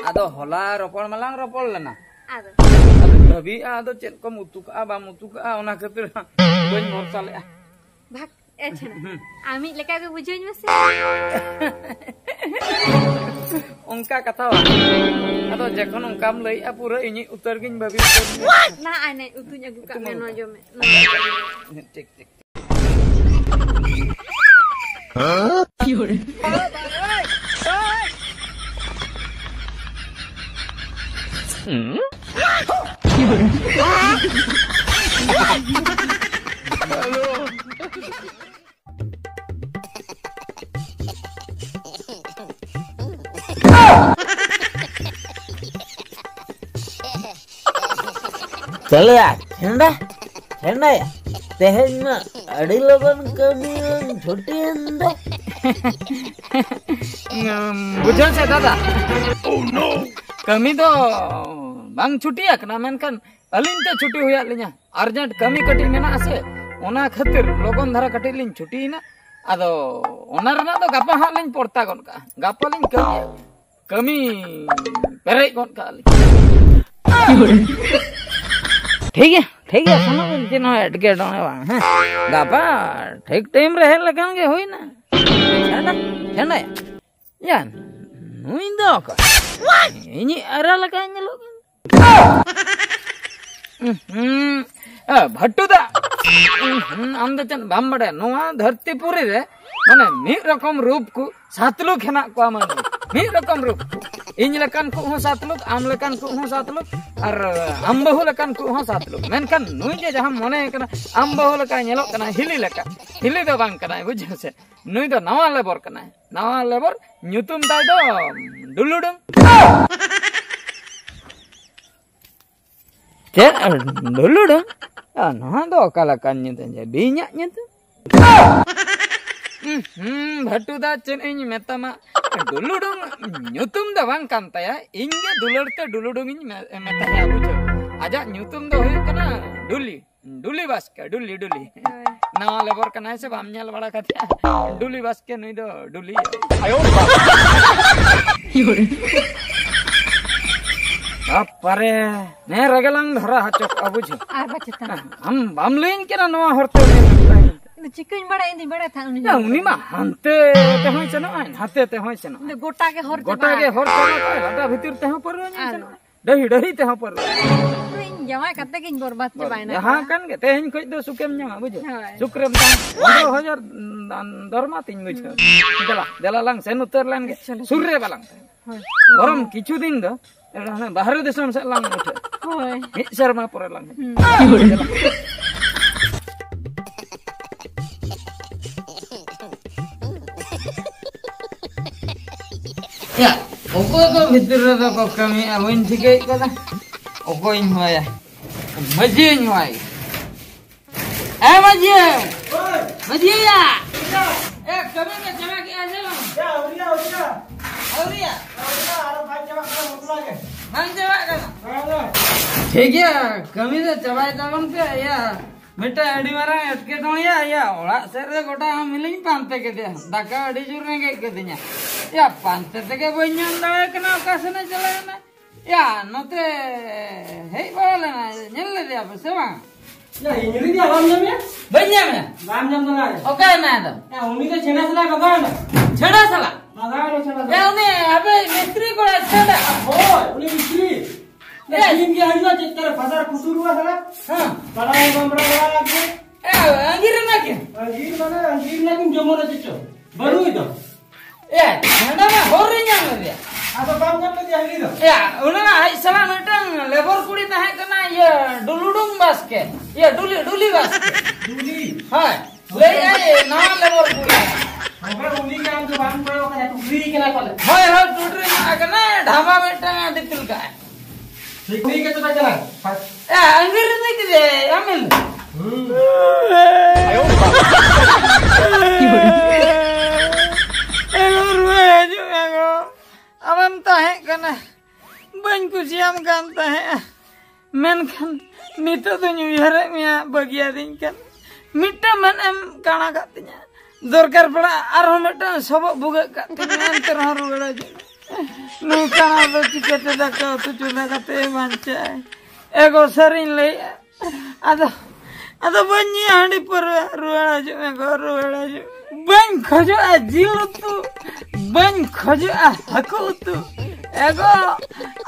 ᱟᱫᱚ ᱦᱚᱞᱟ ᱨᱚᱯᱚᱲ ᱢᱟᱞᱟᱝ ᱨᱚᱯᱚᱲ ᱞᱮᱱᱟ᱾ ᱟᱫᱚ? ᱟᱫᱚᱧ ᱵᱷᱟᱹᱵᱤᱭᱮᱫᱼᱟ, ᱟᱫᱚ ᱪᱮᱫ ᱠᱚᱢ ᱩᱛᱩ ᱠᱟᱜᱼᱟ, ᱵᱟᱢ ᱩᱛᱩ ᱠᱟᱜᱼᱟ, ᱚᱱᱟ ᱠᱷᱟᱹᱛᱤᱨ ᱵᱟᱹᱧ ᱵᱷᱚᱨᱥᱟ ᱞᱮᱫᱼᱟ᱾ ᱵᱷᱟᱜᱽ ᱟᱪᱪᱷᱟ, ᱟᱢᱤᱡ ᱞᱮᱠᱟ ᱜᱮ ᱵᱩᱡᱷᱟᱹᱣᱧ ᱢᱮᱥᱮ᱾ ᱚᱱᱠᱟ ᱠᱟᱛᱷᱟ ᱵᱟᱝ᱾ ᱟᱫᱚ ᱡᱚᱠᱷᱚᱱ ᱚᱱᱠᱟᱢ ᱞᱟᱹᱭᱮᱜᱼᱟ, ᱯᱩᱨᱟᱹ ᱤᱧᱤᱡ ᱩᱛᱟᱹᱨ ᱜᱤᱧ ᱵᱷᱟᱹᱵᱤ ᱩᱛᱟᱹᱨ ᱢᱮᱭᱟ᱾ ᱱᱟ, ᱟᱭ ᱱᱮ, ᱩᱛᱩᱧ ᱟᱹᱜᱩ ᱠᱟᱜ ᱢᱮ, ᱱᱚᱣᱟ ᱡᱚᱢ ᱢᱮ᱾ ᱴᱷᱤᱠ, ᱴᱷᱤᱠ᱾ ᱪᱟᱞᱮᱭᱟ, ᱪᱷᱮᱱᱰᱟ, ᱪᱷᱮᱱᱰᱟᱭᱟ᱾ ᱛᱮᱦᱮᱧ ᱢᱟ ᱟᱹᱰᱤ ᱞᱚᱜᱚᱱ ᱠᱟᱹᱢᱤ ᱵᱚᱱ ᱪᱷᱩᱴᱤᱭᱮᱱ ᱫᱚ᱾ ᱵᱩᱡᱷᱟᱹᱣ ᱥᱮ ᱫᱟᱫᱟ, ᱠᱟᱹᱢᱤ ᱫᱚ ᱵᱟᱝ ᱪᱷᱩᱴᱤ ᱟᱠᱟᱱᱟ, ᱢᱮᱱᱠᱷᱟᱱ ᱟᱹᱞᱤᱧ ᱛᱮ ᱪᱷᱩᱴᱤ ᱦᱩᱭᱟᱫ ᱞᱤᱧᱟ᱾ ᱟᱨᱡᱮᱱᱴ ᱠᱟᱹᱢᱤ ᱠᱟᱹᱴᱤᱡ ᱢᱮᱱᱟᱜᱼᱟ ᱥᱮ, ᱚᱱᱟ ᱠᱷᱟᱹᱛᱤᱨ ᱞᱚᱜᱚᱱ ᱫᱷᱟᱨᱟ ᱠᱟᱹᱴᱤᱡ ᱞᱤᱧ ᱪᱷᱩᱴᱤᱭᱮᱱᱟ᱾ ᱟᱫᱚ ᱚᱱᱟ ᱨᱮᱱᱟᱜ ᱫᱚ ᱜᱟᱯᱟ ᱦᱟᱸᱜ ᱞᱤᱧ ᱯᱚᱲᱛᱟ ᱜᱚᱫ ᱠᱟᱜᱼᱟ, ᱜᱟᱯᱟ ᱞᱤᱧ ᱠᱟᱹᱢᱤᱭᱟ᱾ ᱠᱟᱹᱢᱤ ᱯᱮᱨᱮᱡ ᱜᱚᱫ ᱠᱟᱜᱼᱟ ᱞᱤᱧ᱾ ᱴᱷᱤᱠ ᱜᱮᱭᱟ, ᱴᱷᱤᱠ ᱜᱮᱭᱟ, ᱥᱮᱱᱚᱜ ᱵᱤᱱ, ᱪᱮᱫ ᱦᱚᱸ ᱮᱴᱠᱮᱴᱚᱬᱮ ᱵᱟᱝ, ᱦᱮᱸ᱾ ᱜᱟᱯᱟ ᱴᱷᱤᱠ ᱴᱟᱭᱤᱢ ᱨᱮ ᱦᱮᱡ ᱞᱮᱠᱷᱟᱱ ᱜᱮ ᱦᱩᱭᱱᱟ᱾ ᱪᱷᱮᱱᱰᱟ, ᱪᱷᱮᱱᱰᱟᱭᱟ᱾ ᱭᱟ, ᱱᱩᱭ ᱫᱚ ᱚᱠᱚᱭ? ᱤᱧᱤᱡ ᱮᱨᱟ ᱞᱮᱠᱟᱭ ᱧᱮᱞᱚᱜ ᱠᱟᱱᱟ᱾ ᱦᱩᱸ, ᱮ, ᱵᱷᱟᱴᱩ ᱫᱟ᱾ ᱦᱩᱸ, ᱟᱢ ᱫᱚ ᱪᱮᱫ ᱵᱟᱢ ᱵᱟᱲᱟᱭᱟ? ᱱᱚᱣᱟ ᱫᱷᱟᱹᱨᱛᱤ ᱯᱩᱨᱤ ᱨᱮ, ᱢᱟᱱᱮ, ᱢᱤᱫ ᱨᱚᱠᱚᱢ ᱨᱩᱯ ᱠᱚ ᱥᱟᱛᱞᱩᱠ ᱦᱮᱱᱟᱜ ᱠᱚᱣᱟ ᱢᱟᱹᱱᱢᱤ᱾ ᱢᱤᱫ ᱨᱚᱠᱚᱢ ᱨᱩᱯ᱾ ᱤᱧ ᱞᱮᱠᱟᱱ ᱠᱚ ᱦᱚᱸ ᱥᱟᱛᱞᱩᱠ, ᱟᱢ ᱞᱮᱠᱟᱱ ᱠᱚ ᱦᱚᱸ ᱥᱟᱛᱞᱩᱠ, ᱟᱨ ᱟᱢ ᱵᱟᱹᱦᱩ ᱞᱮᱠᱟᱱ ᱠᱚ ᱦᱚᱸ ᱥᱟᱛᱞᱩᱠ᱾ ᱢᱮᱱᱠᱷᱟᱱ ᱱᱩᱭ ᱡᱮ ᱡᱟᱦᱟᱸᱢ ᱢᱚᱱᱮᱭᱮ ᱠᱟᱱᱟ, ᱟᱢ ᱵᱟᱹᱦᱩ ᱞᱮᱠᱟᱭ ᱧᱮᱞᱚᱜ ᱠᱟᱱᱟ, ᱦᱤᱞᱤ ᱞᱮᱠᱟ᱾ ᱦᱤᱞᱤ ᱫᱚ ᱵᱟᱝ ᱠᱟᱱᱟᱭ, ᱵᱩᱡᱷᱟᱹᱣ ᱥᱮ? ᱱᱩᱭ ᱫᱚ ᱱᱟᱣᱟ ᱞᱮᱵᱚᱨ ᱠᱟᱱᱟᱭ᱾ ᱱᱟᱣᱟ ᱞᱮᱵᱚᱨ, ᱧᱩᱛᱩᱢ ᱛᱟᱭ ᱫᱚ ᱰᱩᱞᱩᱰᱩᱝ᱾ ᱪᱮᱫ? ᱰᱩᱞᱩᱰᱩᱝ? ᱟ, ᱱᱚᱣᱟ ᱫᱚ ᱚᱠᱟ ᱞᱮᱠᱟᱱ ᱧᱩᱛᱩᱢ? ᱡᱮ ᱵᱤᱧᱟᱜ ᱧᱩᱛᱩᱢ? ᱦᱩᱸ, ᱦᱩᱸ, ᱵᱷᱟᱴᱩ ᱫᱟ, ᱪᱮᱫ ᱤᱧ ᱢᱮᱛᱟᱢᱟ? ᱰᱩᱞᱩᱰᱩᱝ ᱧᱩᱛᱩᱢ ᱫᱚ ᱵᱟᱝ ᱠᱟᱱ ᱛᱟᱭᱟ, ᱤᱧ ᱜᱮ ᱫᱩᱞᱟᱹᱲ ᱛᱮ ᱰᱩᱞᱩᱰᱩᱝ ᱤᱧ ᱢᱮ-, ᱢᱮᱛᱟᱭᱟ, ᱵᱩᱡᱷᱟᱹᱣ᱾ ᱟᱡᱟᱜ ᱧᱩᱛᱩᱢ ᱫᱚ ᱦᱩᱭᱩᱜ ᱠᱟᱱᱟ ᱰᱩᱞᱤ, ᱰᱩᱞᱤ ᱵᱟᱥᱠᱮ, ᱰᱩᱞᱤ, ᱰᱩᱞᱤ᱾ ᱦᱳᱭ᱾ ᱱᱟᱣᱟ ᱞᱮᱵᱚᱨ ᱠᱟᱱᱟᱭ ᱥᱮ ᱵᱟᱢ ᱧᱮᱞ ᱵᱟᱲᱟ ᱠᱟᱫᱮᱭᱟ? ᱰᱩᱞᱤ ᱵᱟᱥᱠᱮ, ᱱᱩᱭ ᱫᱚ ᱰᱩᱞᱤ᱾ ᱵᱟᱯᱟᱨᱮ, ᱱᱮ ᱨᱮᱜᱮ ᱞᱟᱝ ᱫᱷᱚᱨᱟ ᱦᱚᱪᱚ ᱠᱚᱜᱼᱟ, ᱵᱩᱡᱷᱟᱹᱣ᱾ ᱟᱨ ᱵᱟᱪᱮᱛᱟᱱ᱾ ᱟᱢ ᱵᱟᱢ ᱞᱟᱹᱭᱟᱹᱧ ᱠᱟᱱᱟ ᱱᱚᱣᱟ ᱦᱚᱨᱛᱮ ᱩᱱᱤ ᱢᱮᱱᱛᱮ᱾ ᱪᱤᱠᱟᱹᱧ ᱵᱟᱲᱟᱭᱟ, ᱤᱧ ᱫᱩᱧ ᱵᱟᱲᱟᱭ ᱛᱟᱦᱮᱸᱫ ᱩᱱᱤ ᱭᱟ, ᱦᱚᱸ᱾ ᱩᱱᱤ ᱢᱟ ᱦᱟᱱᱛᱮ ᱛᱮᱦᱚᱸᱭ ᱥᱮᱱᱚᱜᱼᱟ, ᱱᱟᱛᱮ ᱛᱮᱦᱚᱸᱭ ᱥᱮᱱᱚᱜᱼᱟ᱾ ᱤᱧ ᱫᱚ ᱜᱚᱴᱟ ᱜᱮ ᱦᱚᱨ ᱜᱚᱴᱟ ᱪᱟᱵᱟ ᱜᱮ ᱟᱠᱟᱱᱟ᱾ ᱦᱚᱨ ᱪᱟᱵᱟ ᱟᱠᱟᱱᱟ, ᱞᱟᱴᱟ ᱵᱷᱤᱛᱤᱨ ᱛᱮᱦᱚᱸ ᱯᱟᱹᱨᱣᱟᱹ ᱧᱩᱭ ᱟᱨ ᱥᱮᱱᱚᱜᱼᱟ᱾ ᱰᱟᱹᱦᱤ ᱰᱟᱹᱦᱤ ᱛᱮᱦᱚᱸ ᱯᱟᱹᱨᱣᱟᱹ᱾ ᱤᱧ ᱡᱟᱶᱟᱭ ᱠᱟᱛᱮ ᱜᱤᱧ ᱵᱚᱨᱵᱟᱫ ᱪᱟᱵᱟᱭᱮᱱᱟ᱾ ᱡᱟᱦᱟᱸ ᱠᱟᱱ ᱜᱮ, ᱛᱮᱦᱮᱧ ᱠᱷᱚᱡ ᱫᱚ ᱥᱩᱠᱮᱢ ᱧᱟᱢᱟ, ᱵᱩᱡᱷᱟᱹᱣ? ᱦᱳᱭ᱾ ᱥᱩᱠ ᱨᱮᱢ ᱛᱟᱦᱮᱱᱟ᱾ ᱯᱚᱱᱨᱚ ᱦᱟᱡᱟᱨ ᱫᱚᱨᱢᱟ ᱛᱤᱧ, ᱵᱩᱡᱷᱟᱹᱣ? ᱫᱮᱞᱟ, ᱫᱮᱞᱟ ᱞᱟᱝ ᱥᱮᱱ ᱩᱛᱟᱹᱨ ᱞᱮᱱ ᱜᱮ᱾ ᱪᱚᱞᱚ᱾ ᱥᱩᱨ ᱨᱮ ᱵᱟᱞᱟᱝ ᱛᱟᱦᱮᱱᱟ᱾ ᱦᱳᱭ᱾ ᱵᱚᱨᱚᱝ ᱠᱤᱪᱷᱩ ᱫᱤᱱ ᱫᱚ ᱦᱟᱱᱮ ᱵᱟᱦᱨᱮ ᱫᱤᱥᱚᱢ ᱥᱮᱫ ᱞᱟᱝ ᱩᱴᱷᱟᱹᱜᱼᱟ᱾ ᱦᱳᱭ᱾ ᱢᱤᱫ ᱥᱮᱨᱢᱟ ᱯᱚᱨᱮ ᱞᱟᱝ ᱦᱮᱡ᱾ ᱦᱩᱸ᱾ ᱭᱟ, ᱚᱠᱚᱭ ᱠᱚ ᱵᱷᱤᱛᱤᱨ ᱨᱮᱫᱚ ᱠᱚ ᱠᱟᱹᱢᱤᱭᱮᱫᱼᱟ, ᱵᱟᱹᱧ ᱴᱷᱤᱠᱟᱹᱭᱮᱫ ᱠᱚᱣᱟ᱾ ᱚᱠᱚᱭᱤᱧ ᱦᱚᱦᱚᱭᱟ? ᱢᱟᱹᱡᱷᱤᱧ ᱦᱚᱦᱚᱭᱟ᱾ ᱮ ᱢᱟᱹᱡᱷᱤ! ᱢᱟᱹᱡᱷᱤ ᱭᱟ! ᱮ, ᱠᱟᱹᱢᱤ ᱯᱮ ᱪᱟᱵᱟ ᱠᱮᱜᱼᱟ ᱥᱮ ᱵᱟᱝ? ᱟᱹᱣᱨᱤᱭᱟ? ᱵᱟᱝ ᱪᱟᱵᱟᱜ ᱠᱟᱱᱟ᱾ ᱴᱷᱤᱠ ᱜᱮᱭᱟ, ᱠᱟᱹᱢᱤ ᱫᱚ ᱪᱟᱵᱟᱭ ᱛᱟᱵᱚᱱ ᱯᱮ᱾ ᱭᱟ, ᱢᱤᱫᱴᱟᱝ ᱟᱹᱰᱤ ᱢᱟᱨᱟᱝ ᱮᱴᱠᱮᱴᱚᱬᱮ ᱭᱟ᱾ ᱭᱟ, ᱚᱲᱟᱜ ᱥᱮᱫ ᱨᱮ ᱜᱚᱴᱟ ᱟᱢ ᱦᱤᱞᱤᱧ ᱯᱟᱱᱛᱮ ᱠᱮᱫᱮᱭᱟ᱾ ᱫᱟᱠᱟ ᱟᱹᱰᱤ ᱡᱳᱨ ᱨᱮᱸᱜᱮᱡ ᱠᱮᱫᱤᱧᱟ᱾ ᱭᱟ, ᱯᱟᱱᱛᱮ ᱛᱮᱜᱮ ᱵᱟᱹᱧ ᱧᱟᱢ ᱫᱟᱲᱮ ᱠᱟᱱᱟ, ᱚᱠᱟ ᱥᱮᱱᱮ ᱪᱟᱞᱟᱣ ᱮᱱᱟ᱾ ᱭᱟ, ᱱᱚᱛᱮ ᱦᱮᱡ ᱵᱟᱲᱟ ᱞᱮᱱᱟ, ᱧᱮᱞ ᱞᱮᱫᱮᱭᱟ ᱯᱮ ᱥᱮ ᱵᱟᱝ? ᱭᱟ, ᱤᱧ ᱨᱮᱱ ᱭᱟ, ᱵᱟᱢ ᱧᱟᱢᱮᱭᱟ? ᱵᱟᱹᱧ ᱧᱟᱢᱮᱭᱟ᱾ ᱵᱟᱢ ᱧᱟᱢ ᱫᱟᱲᱮᱭᱟᱜᱼᱟ᱾ ᱚᱠᱟᱭ ᱮᱱᱟᱭ ᱟᱫᱚ? ᱭᱟ, ᱩᱱᱤ ᱫᱚ ᱪᱷᱮᱲᱟ ᱥᱟᱞᱟᱭ ᱵᱟᱜᱟᱣ ᱮᱱᱟ᱾ ᱪᱷᱮᱲᱟ ᱥᱟᱞᱟ? ᱵᱟᱜᱟᱣ ᱮᱱᱟ, ᱪᱷᱮᱲᱟ ᱥᱟᱞᱟ᱾ ᱭᱟ, ᱩᱱᱤ ᱟᱯᱮ ᱢᱤᱥᱛᱨᱤ ᱠᱚᱲᱟ ᱪᱷᱮᱲᱟ? ᱦᱳᱭ, ᱩᱱᱤ ᱢᱤᱥᱛᱨᱤ᱾ ᱭᱟ᱾ ᱫᱤᱱ ᱜᱮ ᱦᱤᱡᱩᱜᱼᱟ, ᱪᱮᱫ ᱠᱟᱨᱮ ᱯᱷᱟᱥᱟᱨ ᱯᱷᱩᱥᱩᱨᱚᱜᱼᱟ ᱥᱟᱞᱟ᱾ ᱦᱮᱸ᱾ ᱵᱟᱲᱟᱭ ᱵᱟᱢ ᱵᱟᱲᱟᱭ ᱵᱟᱲᱟ ᱟᱠᱚ᱾ ᱭᱟ, ᱟᱸᱜᱤᱨ ᱮᱱᱟ ᱠᱤᱱ? ᱟᱸᱜᱤᱨ ᱢᱟᱱᱮ, ᱟᱸᱜᱤᱨ ᱮᱱᱟ ᱠᱤᱱ, ᱡᱚᱢᱚᱱ ᱟᱨ ᱪᱮᱫ ᱪᱚ᱾ ᱵᱟᱹᱱᱩᱭ ᱫᱚ᱾ ᱮ, ᱦᱟᱸᱰᱮ ᱢᱟ ᱦᱚᱨ ᱨᱮ ᱧᱟᱢ ᱞᱮᱫᱮᱭᱟ᱾ ᱟᱫᱚ ᱵᱟᱢ ᱧᱟᱢ ᱞᱮᱫᱮᱭᱟ ᱦᱟᱹᱱᱤ ᱫᱚ? ᱮ, ᱩᱱᱤ ᱢᱟ ᱟᱡ ᱥᱟᱞᱟᱜ ᱢᱤᱫᱴᱟᱝ ᱞᱮᱵᱚᱨ ᱠᱩᱲᱤ ᱛᱟᱦᱮᱸ ᱠᱟᱱᱟ, ᱤᱭᱟᱹ, ᱰᱩᱞᱩᱰᱩᱝ ᱵᱟᱥᱠᱮ᱾ ᱤᱭᱟᱹ, ᱰᱩᱞᱤ, ᱰᱩᱞᱤ ᱵᱟᱥᱠᱮ᱾ ᱰᱩᱞᱤ? ᱦᱳᱭ᱾ ᱞᱟᱹᱭ ᱟᱭ, ᱱᱟᱣᱟ ᱞᱮᱵᱚᱨ ᱠᱩᱲᱤ᱾ ᱛᱚᱵᱮ ᱩᱱᱤ ᱜᱮ ᱟᱢ ᱫᱚ ᱵᱟᱢ ᱠᱚᱭᱚᱜ ᱠᱟᱱᱟ, ᱰᱩᱞᱤ ᱠᱟᱱᱟ ᱯᱟᱞᱮ᱾ ᱦᱳᱭ, ᱦᱳᱭ, ᱰᱩᱰᱨᱤ ᱧᱚᱜ ᱟᱠᱟᱱᱟ, ᱰᱷᱟᱵᱟ ᱢᱤᱫᱴᱟᱝ ᱮ ᱫᱤᱯᱤᱞ ᱠᱟᱜᱼᱟ᱾ ᱴᱷᱤᱠ ᱜᱮ ᱛᱚᱵᱮ ᱪᱟᱞᱟᱜ᱾ ᱮ, ᱟᱸᱜᱤᱨ ᱤᱫᱤ ᱠᱮᱫᱮ, ᱟᱢᱮᱞ᱾ ᱦᱩᱸ᱾ ᱮ ᱜᱳ, ᱨᱩᱣᱟᱹᱲ ᱦᱤᱡᱩᱜ ᱢᱮ ᱜᱳ᱾ ᱟᱢᱮᱢ ᱛᱟᱦᱮᱸ ᱠᱟᱱᱟ, ᱵᱟᱹᱧ ᱠᱩᱥᱤᱭᱟᱢ ᱠᱟᱱ ᱛᱟᱦᱮᱸᱜᱼᱟ, ᱢᱮᱱᱠᱷᱟᱱ ᱱᱤᱛᱚᱜ ᱫᱚᱧ ᱩᱭᱦᱟᱹᱨᱮᱫ ᱢᱮᱭᱟ, ᱵᱟᱹᱜᱤᱭᱟᱫᱤᱧ ᱠᱟᱱ᱾ ᱢᱤᱫᱴᱟᱝ ᱢᱮᱫ ᱮᱢ ᱠᱟᱬᱟ ᱠᱟᱜ ᱛᱤᱧᱟ, ᱫᱚᱨᱠᱟᱨ ᱯᱟᱲᱟᱜ ᱟᱨᱦᱚᱸ ᱢᱤᱫᱴᱟᱝ ᱥᱚᱵᱚᱜ ᱵᱷᱩᱜᱟᱹᱜ ᱠᱟᱜ ᱛᱤᱧᱟ, ᱮᱱᱛᱮ ᱨᱮᱦᱚᱸ ᱨᱩᱣᱟᱹᱲ ᱦᱤᱡᱩᱜ ᱢᱮ᱾ ᱱᱩᱭ ᱠᱟᱬᱟ ᱫᱚ ᱪᱤᱠᱟᱹᱛᱮ ᱫᱟᱠᱟ ᱩᱛᱩ ᱪᱚᱸᱫᱟ ᱠᱟᱛᱮ ᱮ ᱵᱟᱧᱪᱟᱜᱼᱟᱭ? ᱮ ᱜᱳ, ᱥᱟᱹᱨᱤᱧ ᱞᱟᱹᱭᱮᱜᱼᱟ, ᱟᱫᱚ ᱟᱫᱚ ᱵᱟᱹᱧ ᱧᱩᱭᱟ ᱦᱟᱺᱰᱤ ᱯᱟᱹᱨᱣᱟᱹ᱾ ᱨᱩᱣᱟᱹᱲ ᱦᱤᱡᱩᱜ ᱢᱮ ᱜᱚ, ᱨᱩᱣᱟᱹᱲ ᱦᱤᱡᱩᱜ ᱢᱮ᱾ ᱵᱟᱹᱧ ᱠᱷᱚᱡᱚᱜᱼᱟ ᱡᱤᱞ ᱩᱛᱩ, ᱵᱟᱹᱧ ᱠᱷᱚᱡᱚᱜᱼᱟ ᱦᱟᱹᱠᱩ ᱩᱛᱩ᱾ ᱮ ᱜᱚ,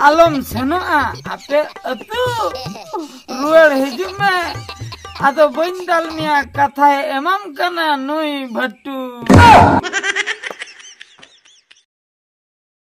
ᱟᱞᱚᱢ ᱥᱮᱱᱚᱜᱼᱟ ᱟᱯᱮ ᱟᱹᱛᱩ᱾ ᱨᱩᱣᱟᱹᱲ ᱦᱤᱡᱩᱜ ᱢᱮ᱾ ᱟᱫᱚ ᱵᱟᱹᱧ ᱫᱟᱞ ᱢᱮᱭᱟ, ᱠᱟᱛᱷᱟᱭ ᱮᱢᱟᱢ ᱠᱟᱱᱟ ᱱᱩᱭ ᱵᱷᱟᱹᱴᱩ᱾